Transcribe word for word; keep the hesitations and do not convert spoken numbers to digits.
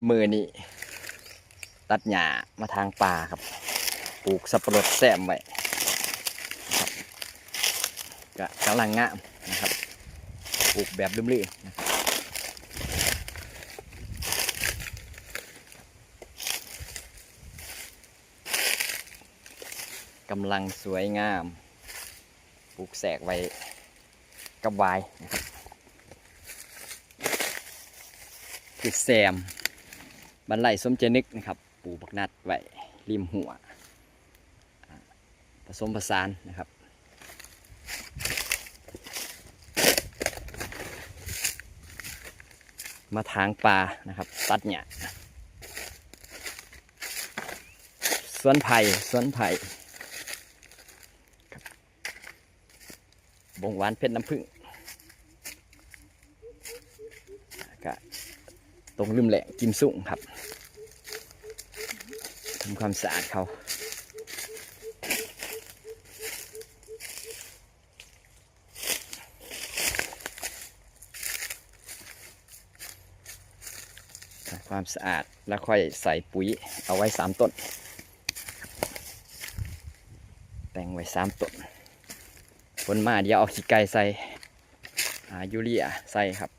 มื้อนี้ตัดหญ้ามาถางป่าครับ ปลูกสับปะรดแซมไว้ครับ ก็กำลังงามนะครับ ปลูกแบบลืมๆนะครับ กำลังสวยงาม ปลูกแซมไว้กับหวายนะครับ คือแซม บรรลัยสมใจนึกนะครับ ปลูกบักนัดไว้ริมหัว อ่า ผสมผสานนะครับ มาถางป่านะครับ ตัดหญ้า สวนไผ่ สวนไผ่ บงหวานเพชรน้ำผึ้ง ก็ตรงริมแหล่งกิมซุงครับ ทำความสะอาดเขา ทำความสะอาดแล้วค่อยใส่ปุ๋ย เอาไว้สามต้น แต่งไว้สามต้น ฝนมาเดี๋ยวเอาขี้ไก่ใส่ อ่า ยูเรียใส่ครับ